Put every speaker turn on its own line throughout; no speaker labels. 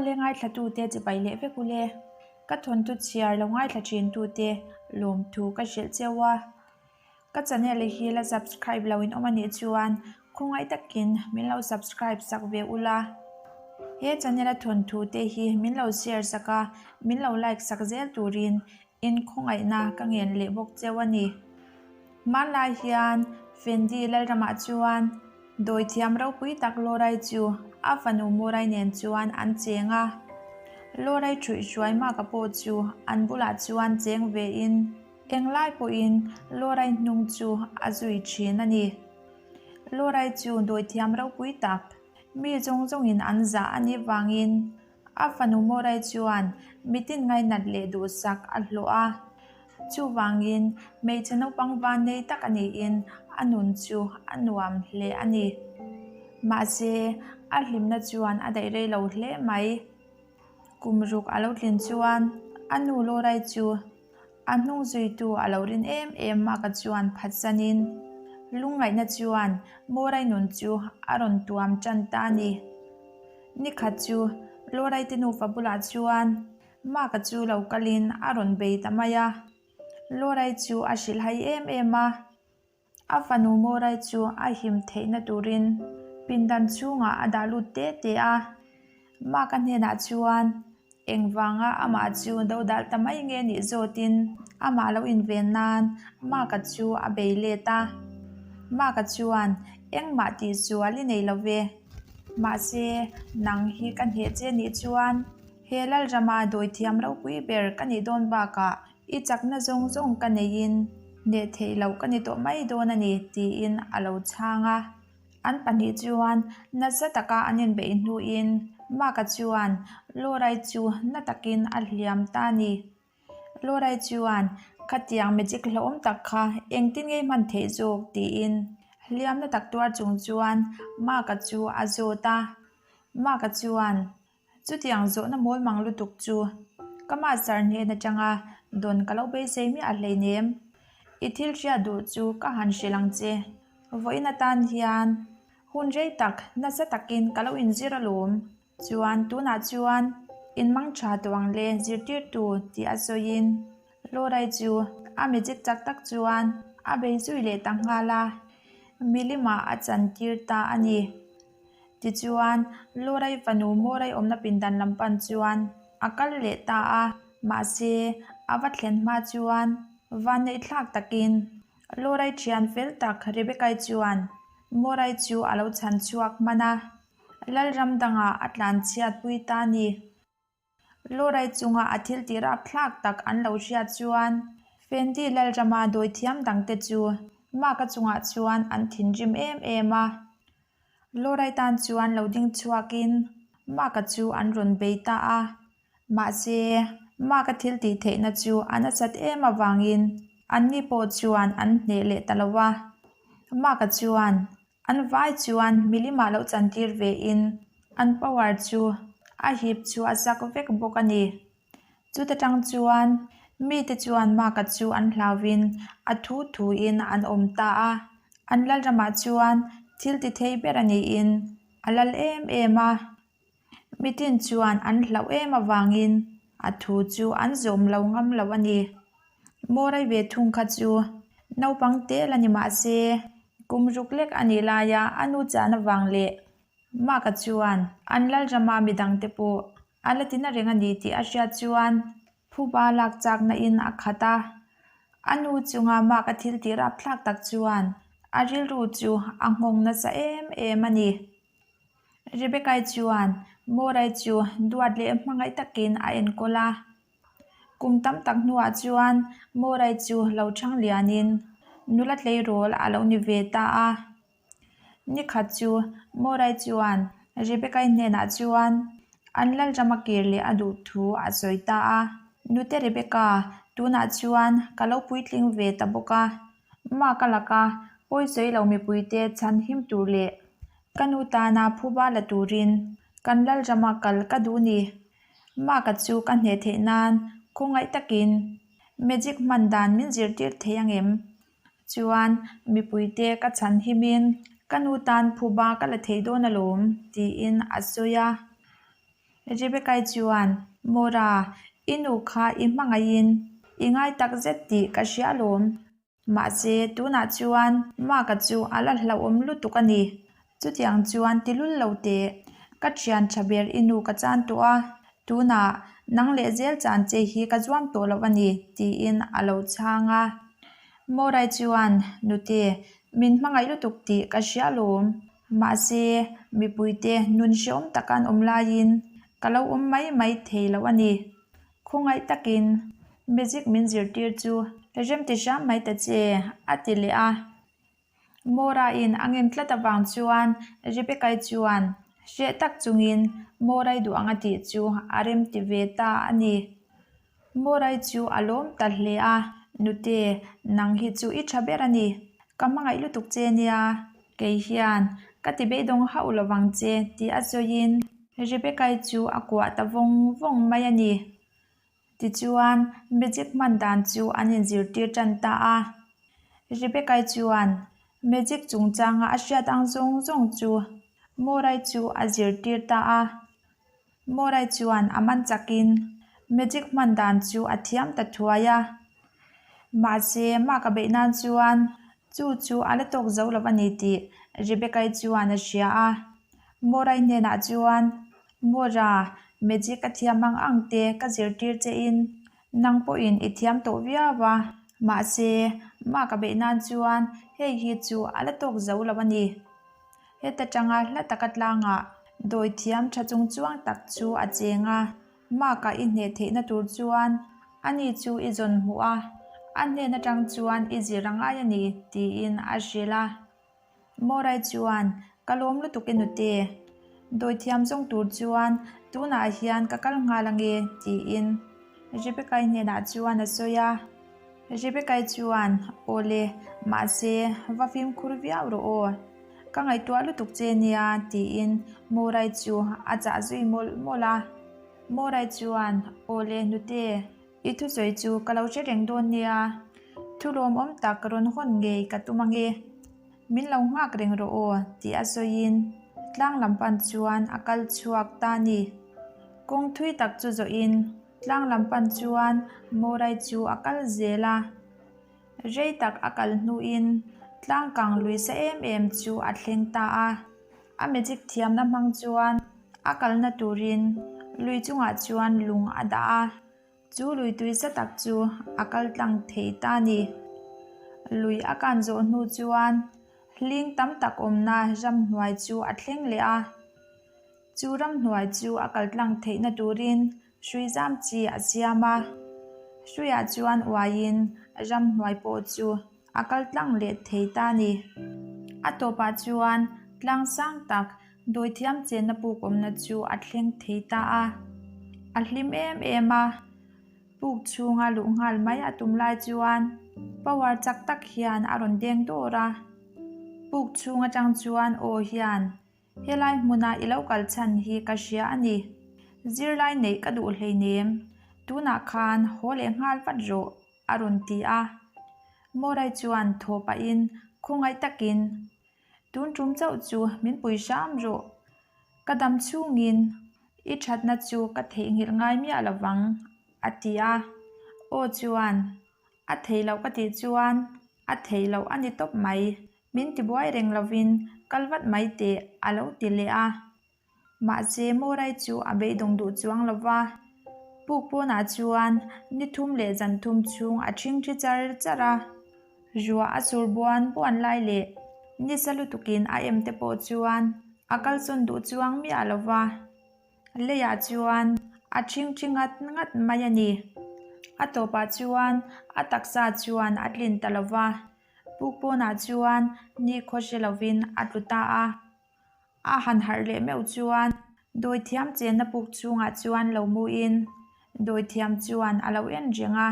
Awle ngaithlatute chipai leh vek ule. Ka thawnthu chhiar lo ngaithla thintute lawmthu ka hrilh cheu a. Ka channel hi la subscribe lo in awm a nih chuan khawngaih takin min lo subscribe sak ve ula. He channel a thawnthu te hi min lo share sak a, min lo like sak zel turin in khawngaihna ka ngen leh bawk cheu a ni. Hmanlai hian Fendi Lalramah chuan dawithiam ropui tak Lorai chu a fanu Morai nen chuan an cheng a. Lorai ṭhuihhruai Maka pawh chu an bulah chuan cheng vein Englai pawhin Lorai hnung chu a zui thin a ni. Lorai chu dawithiam ropui tak, mi zawng zawngin an zah a nih vangin a fanu Morai chuan mitin ngainat leh duhsak a hlawh a. Chuvangin hmeichhe naupang vannei tak a niin a nun chu a nuam hle a ni. Mahse, a hlimna chuan a daih rei lo hle mai. Kum ruk a lo tlin chuan a nu Lorai chu A hnung zuitu a lo rin em em a ka chuan phatsanin lungngaihna chuan Morai nun chu a rawn tuam tan ta a ni. Nikhat chu Lorai te nufa bulah chuan Maka chu lo kalin a rawn bei ta mai a. Lorai chu a hrilhhai em em a. A fanu Morai chu a him theihna turin pindan chhungah a dah lut te te a. Maka hnenah chuan engvanga amah chu dodal ta mai nge nih zawtin amah lo inven nan Maka chu a bei let a. Maka chuan engmah tihsual i nei lo ve. Mahse, nang hi ka hneh che nih chuan he Lalrama dawithiam ropui ber ka nih dawn bakah I chakna zawng zawng ka neiin hneh theih loh ka ni tawh mai dawn a ni, tiin a lo chhang a. An pahnih chuan nasa taka an inbeih hnuin Maka chuan Lorai chu na takin a hliam ta a ni. Lorai chuan, Khatiang magic hlauhawm tak kha engtin nge i hman theih zawk? tiin hliamna tak tuar chung chuan Maka chu a zawt a. Maka chuan, Chutiang zawhna mawl mang lutuk chu ka master hnen atanga dawn ka lo beisei miah hleinem. I thil hriat duh chu ka han hrilh ang che. Vawiin atan hian hun rei tak nasa takin ka lo inzir alawm. Chuan tunah chuan inmang tha tawh ang le zirtirtu tih a sawiin Lorai chu a magic chak tak chuan a bei zui leh ta nghal a, milimah a chantir ta a ni. Tichuan, Lorai fanu Morai awmna pindan lam pan chuan a kal leh ta a, mahse, a va thlen hma chuan vanneihthlak takin Lorai thian fel tak Rebecca-i chuan Morai chu a lo chhan chhuak hman a, Lalram dangah a tlanchhiatpui ta a ni. Lorai chunga a thil tih rapthlak tak an lo hriat chuan Fendi Lalrama dawithiam dangte chu Maka chungah chuan an thinrim em em a. Lorai tan chuan lo ding chhuakin Maka chu an rawn bei ta a. Mahse, Maka thil tih theihna chu a nasat em avangin anni pawh chuan an hneh leh ta lo a. Maka chuan An vai chuan milimah lo chantir ve in an power chu a hip chu a zak vek bawk a ni. Chuta tang chuan mite chuan Maka chu an hlauhin a thu thuin an awm ta a. An lalramah chuan thil ti thei ber a niin a lal em em a. Mitin chuan an hlauh em avangin a thu chu an zawm lo ngam lo a ni. Morai ve thung kha chu naupang tel a ni mah se, kum ruk lek a nih laia a nu chan avang leh Maka chuan an Lalrama midangte pawh a la tina reng a ni tih a hriat chuan phuba lak chakna in a khat a. A nu chunga Maka thil tih rapthlak tak chuan a rilru chu a nghawng nasa em em a ni. Rebecca-i chuan Morai chu duat leh hmangaih takin a enkawl a. Kum tam tak hnuah chuan Morai chu lo chhang lianin nula tleirawl a lo ni ve ta a. Nikhat chu Morai chuan Rebecca-i hnenah chuan an Lalrama kir leh a duh thu a sawi ta a. Nute Rebecca, tunah chuan ka lo puitling ve ta bawk a. Maka laka pawisawi lo mipuite chhan him tur leh Ka nu tana phuba la turin kan Lalrama kal ka duh ni. Maka chu ka hneh theih nan khawngaih takin magic hman dan min zirtir thei angem? Chuan mipuite ka chhan himin ka nu tan phuba ka la thei dawn alawm tiin a sawi a. Rebecca-i chuan, Mora, i nu kha i hmangaihin i ngai tak zet tih ka hria alawm. Mahse, tunah chuan Mark-a chu a la hlauhawm lutuk a ni. Chutiang chuan ti lul lo teh, ka thian tha ber i nu ka chan tawh a, tunah nang leh zel chan che hi ka zuam tawh lo a ni, tiin a lo chhang a. Morai chuan, Nute, min hmangaih lutuk tih ka hria alawm. Mahse, mipuite nun hrehawm taka an awm laiin ka lo awm mai mai thei lo a ni. Khawngaih takin magic min zirtir chu rem ti hram mai ta che, a ti leh a. Mora-in a ngen tlat avang chuan Rebecca-i chuan hreh tak chungin Mora-i duh ang a tih chu a rem ti ve ta a ni. Mora-i chu a lawm ta hle a, Nute, nang hi chu i tha ber a ni. Ka hmangaih lutuk che nia, kei hian ka ti beidawng hauh lovang che tih a sawiin Rebecca-i chu a kuah ta vawng vawng mai a ni. Tichuan, magic hman dan chu an inzirtir tan ta a. Rebecca-i chuan magic chungchanga a hriat ang zawng zawng chu Morai chu a zirtir ta a. Morai chuan a man chakin magic hman dan chu a thiam ta thuai a. Mahse, mak a beih nan chuan chu chu a la tawk zo lo a ni tih Rebecca-i chuan a hria a. Morai hnenah chuan Mora, magic a thiam ang ang te ka zirtir che in nang pawhin i thiam tawh viau a, mahse mak a beih nan chuan hei hi chu a la tawk zo lo a ni. Heta tanga hla taka tlangah dawi thiam tha chung chuang tak chu a cheng a, maka i hneh theihna tur chuan ani chu i zawn hmuh a, a hnen atang chuan i zir a ngai a ni tiin a hrilh a. Morai chuan, Ka lawm lutuk e nute. Dawithiam zawng tur chuan tunah hian ka kal nghal ange, tiin Rebecca-i hnenah chuan a sawi a. Rebecca-i chuan, Awle, mahse, va fimkhur viau rawh aw. Ka ngaihtuah lutuk che nia, tiin Morai chu a chah zui mawlh mawlh a. Morai chuan, Awle nute. I thusawi chu ka lo hre reng dawn nia, thu lawmawm tak rawn hawn ngei ka tum ange, min lo nghak reng rawh aw tih a sawiin tlang lam pan chuan a kal chhuak ta a ni. Kawng thui tak chu zawhin tlang lam pan chuan Morai chu a kal zel a, rei tak a kal hnuin tlang kang lui sa em em chu a thleng ta a. A magic thiamna hmang chuan a kalna turin lui chungah chuan lung a dah a, chu lui tui sa tak chu a kal tlang thei ta a ni. Lui a kan zawh hnu chuan hling tam tak awmna ramhnuai chu a thleng leh a, chu ramhnuai chu a kal tlang theihna turin hrui zam chi a siam a, hruiah chuan uaiin ramhnuai pawh chu A kal tlang leh thei ta a ni. A tawpah chuan tlang sang tak dawithiam chenna puk awmna chu a thleng thei ta a. A hlim em em a, puk chhunga luh nghal mai a tum lai chuan power chak tak hian a rawn deng dawr a. Puk chhung atang chuan aw hian Helai hmuna i lo kal chhan hi ka hria a ni. Zirlai neih ka duh hleinem. Tunah khan haw leh nghal vat rawh. A rawn ti a. Morai chuan thaw pahin khawngaih takin, Tun tum chauh chu min pui hram rawh. Ka dam chhungin i thatna chu ka theihnghilh ngai miah lo vang, a ti a. Aw chuan, A thei loh ka tih chuan a thei loh a ni tawp mai. Min tibuai reng lovin kal vat mai teh, a lo ti leh a. Mahse, Morai chu a beidawng duh chuang lo va, puk pawnah chuan ni thum leh zan thum chhung a ṭhingṭhi char char a. Ruah a sur buan buan lai leh nisa lutukin a em te pawh chuan a kalsawn duh chuang miah lo va, leiah chuan a ṭhingṭhi ngat ngat mai a ni. A tawpah chuan a taksa chuan a tlin ta lo va, puk pawnah chuan nikhaw hre lovin a tlu ta a. A han harh leh meuh chuan dawithiam chenna puk chhungah chuan lo muin dawithiam chuan a lo en reng a.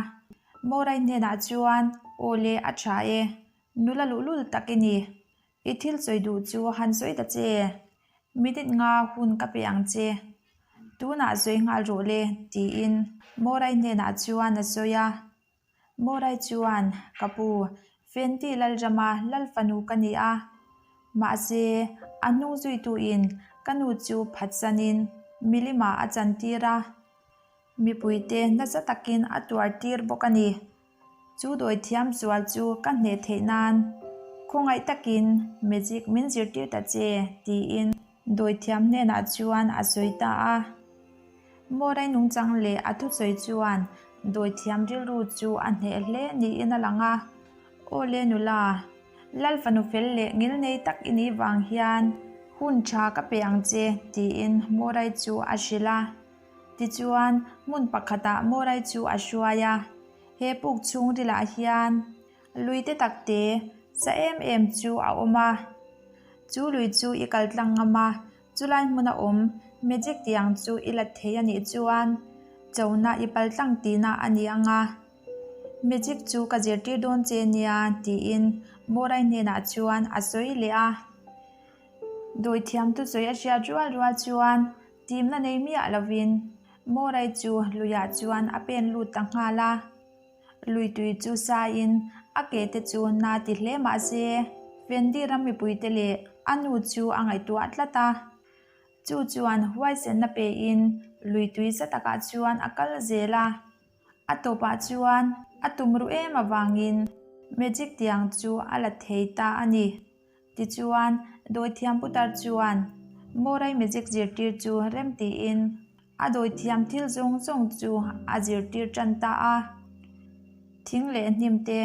Morai hnenah chuan, Aw le, a tha e, nula luhlul tak i ni. I thil sawi duh chu han sawi ta che. Minute nga hun ka pe ang che. Tunah sawi nghal rawh le, tiin Morai hnenah chuan a sawi a. Morai chuan, Ka pu, Fenty Lalrama lal fanu ka ni a. Mahse, a hnung zuituin ka nu chu phatsanin. Milima a chantir a, mipuite nasa takin a tuartir bawk a ni. Chu dawithiam sual chu ka hneh theih nan khawngaih takin magic min zirtir ta che, tiin dawithiam hnenah chuan a sawi ta a. Morai nungchang leh a thusawi chuan dawithiam rilru chu a hneh hle niin a lang a. Aw le nula, Lal fanu fel leh ngilnei tak i nih vang hian hun tha ka pe ang che, tiin Morai chu a hrilh a. Tichuan, hmun pakhatah Morai chu a hruai a. He puk chhungrilah hian lui te tak te sa em em chu a awm a. Chu lui chu i kal tlang ngam a, chulai hmuna awm magic tiang chu i la thei a nih chuan chona i pal tlang tihna a ni ang a. Magic chu ka zirtir dawn che nia tiin Morai hnenah chuan a sawi leh a. Dawithiam thusawi a hriat rual rual chuan timna nei miah lovin Morai chu luiah chuan a pen lut ta nghal a. Lui tui chu saiin a ke te chu na ti hle mah se Fendi ram mipuite leh a nu chu a ngaihtuah tlat a. Chu chuan huaisenna pein lui tui za takah chuan a kal zel a. A tawpah chuan a tum ruh em avangin magic tiang chu a la thei ta a ni. Tichuan, dawithiam putar chuan Morai magic zirtir chu rem tiin a dawithiam thil zawng zawng chu a zirtir tan ta a. Thing leh hnim te,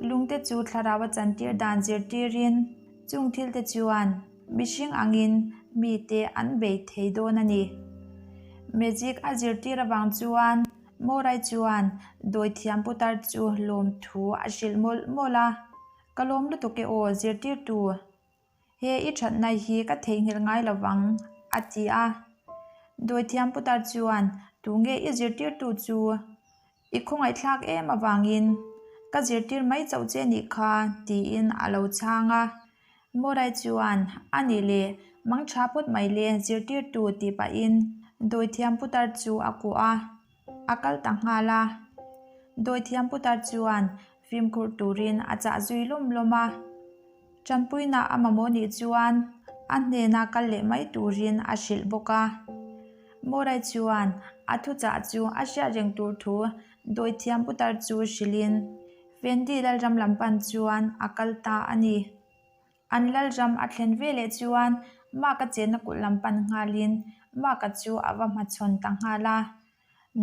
lungte chu thlarau a chantir dan zirtirin chung thilte chuan mihring angin mite an bei thei dawn a ni. Magic a zirtir avang chuan Morai chuan dawithiam putar chu lawmthu a hrilh mawlh mawlh a. Ka lawm lutuk e aw, zirtirtu. He i thatna hi ka theihnghilh ngai lo vang, a ti a. Dawithiam putar chuan, Tunge i zirtirtu chu? I khawngaihthlak em avangin ka zirtir mai chauh che nih kha, tiin a lo chhang a. Morai chuan, A nih le, mang tha phawt mai le, zirtirtu, tih pahin dawithiam putar chu a kuah a. A kal ta nghal a. Dawithiam putar chuan fimkhur turin a chah zui lawm lawm a. Tanpuina a mamawh nih chuan a hnena kal leh mai turin a hrilh bawk a. Morai chuan a thuchah chu a hriat reng tur thu dawithiam putar chu hrilhin Fendi Lalram lam pan chuan a kal ta a ni. An Lalram a thlen veleh chuan Maka chenna kulh lam pan nghalin Maka chu a va hmachhawn ta nghal a.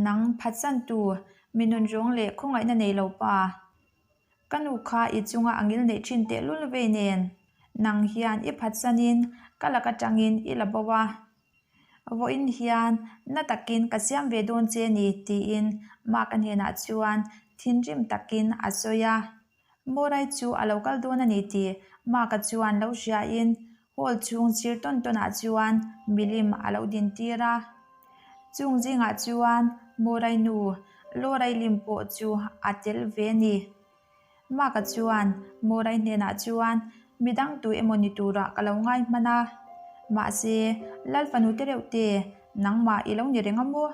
Nang phatsantu, mi nunrawng leh khawngaihna nei lo pa. Ka nu kha i chunga a ngil neih thin tehlul vei nen, nang hian i phatsanin ka lak atangin i la bo a. Vawiin hian na takin ka siam ve dawn che ni tiin Maka hnenah chuan thinrim takin a sawi a. Morai chu a lo kal dawn a ni tih Mark-a chuan lo hriain hall chhung sir tawn tawnah chuan milim a lo din tir a. Chung zingah chuan Morai nu Lorai lim pawh chu a tel ve a ni. Mark-a chuan Morai hnenah chuan midang tu emaw ni turah ka lo ngai hman a, mahse Lal fanu te reuh te nangmah i lo ni reng a maw?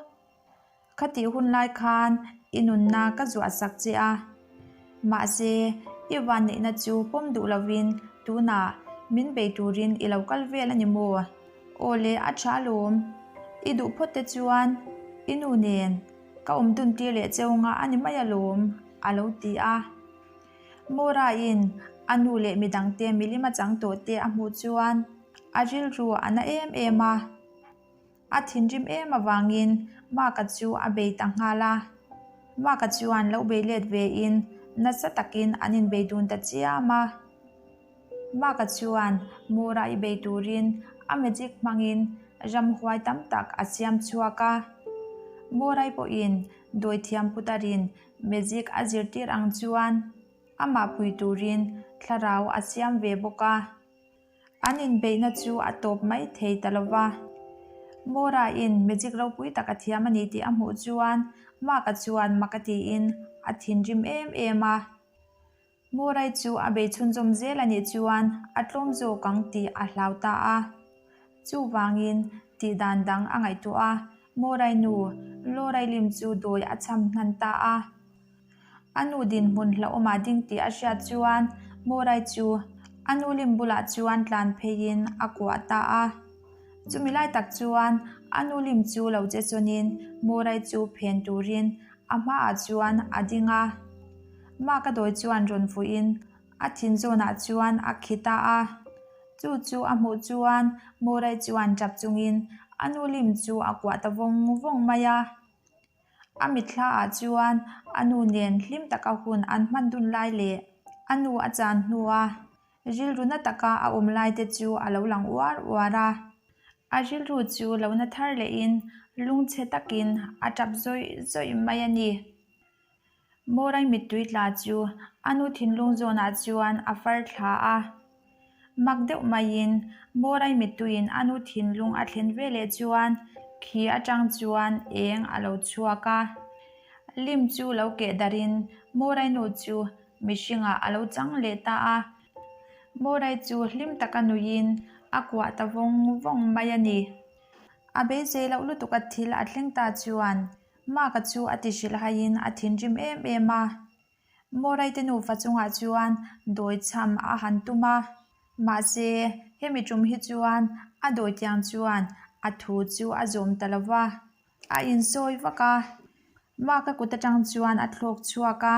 Khatih hun lai khan i nunna ka zuah sak che a, mahse i vanneihna chu pawm duh lovin tunah min bei turin i lo kal vel a ni maw? Aw le a tha alawm, i duh phawt te chuan i nu nen ka awm dun tir leh cheu nga a ni mai alawm, a lo ti a. Mora-in a nu leh midangte milim a chang tawh te a hmuh chuan a rilru a na em em a. A thinrim em avangin Mark-a chu a bei ta nghal a. Mark-a chuan lo bei let vein nasa takin an inbei dun ta chiam a. Mark-a chuan Mura i bei turin a magic hmangin ramhuai tam tak a siam chhuak a. Mura-i pawhin dawithiam putarin magic a zirtir ang chuan amah pui turin thlarau a siam ve bawk a. An inbeihna chu a tawp mai thei ta lo va. Mora-in magic ropui tak a thiam a ni tih a hmuh chuan Mark-a chuan mak a tiin a thinrim em em a. Mora-i chu a bei chhunzawm zel a nih chuan a tlawm zawk ang tih a hlau ta a. Chuvangin tih dan dang a ngaihtuah a, Mora-i nu Laura-i lim chu dawi a cham hnan ta a. A nu dinhmun hlauhawmah ding tih a hriat chuan Morai chu a nu lim bulah chuan tlan pheiin a kuah ta a. Chumi lai tak chuan a nu lim chu lo che chawnin Murai chu phen turin a hmaah chuan a ding a. Maka dawi chuan rawn vuihin a thin zawnah chuan a khi ta a. Chu chu a hmuh chuan Murai chuan tap chungin a nu lim chu a kuah ta vawng vawng mai a. A mitthla ah chuan a nu nen hlim taka hun an hman dun lai leh a nu a chan hnua rilru na taka a awm lai te chu a lo lang uar uar a. A rilru chu lo na thar lehin lungchhe takin a tap zawih zawih mai a ni. Morai mittui tla chu a nu thinlung zawnah chuan a far thla a. Mak deuh maiin Morai mittuiin a nu thinlung a thlen ve leh chuan khi atang chuan eng a lo chhuak a. Lim chu lo keh darhin Morai nu chu mihringah a lo chang leh ta a. Morai chu hlim taka nuiin a kuah ta vawng vawng mai a ni. A beisei loh lutuka thil a thleng ta chuan Mark-a chu a ti hrilh haiin a thinrim em em a. Moraite nufa chungah chuan dawi chham a han tum a, mahse hemi tum hi chuan a dawi tiang chuan a thu chu a zawm ta lo va, a insawi vak a. Mark-a kut atang chuan a thlawk chhuak a,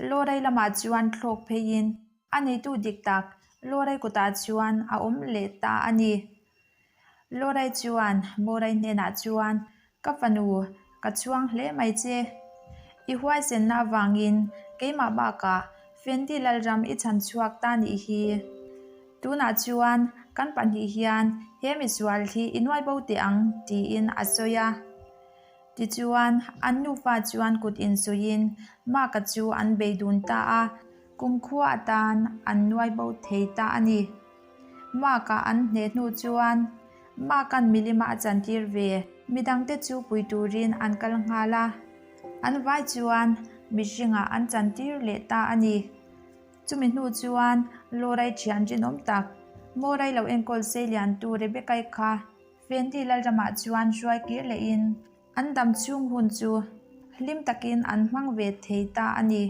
Lorai lamah chuan thlawk pheiin a neitu dik tak Lorai kutah chuan a awm leh ta a ni. Lorai chuan Morai hnenah chuan, Ka fanu, ka chhuang hle mai che. I huaisenna avangin keimah bakah Fendi Lalram i chhan chhuak ta nih hi. Tunah chuan kan pahnih hian he misual hi i nuai bo teh ang, tiin a sawi a. Tichuan, an nufa chuan kut insuihin Maka chu an bei dun ta a, kumkhua atan an nuai bo thei ta a ni. Mark-a an hneh hnu chuan Mark-a'n milima a chantir ve. Midangte chu pui turin an kal nghal a, an vai chuan mihringah an chantir leh ta a ni. Chumi hnu chuan Lorai thian rinawm tak, Morai lo enkawl seiliantu Rebecca-i kha Fendi Lalramah chuan hruai kir lehin an dam chhung hun chu hlim takin an hmang ve thei ta a ni.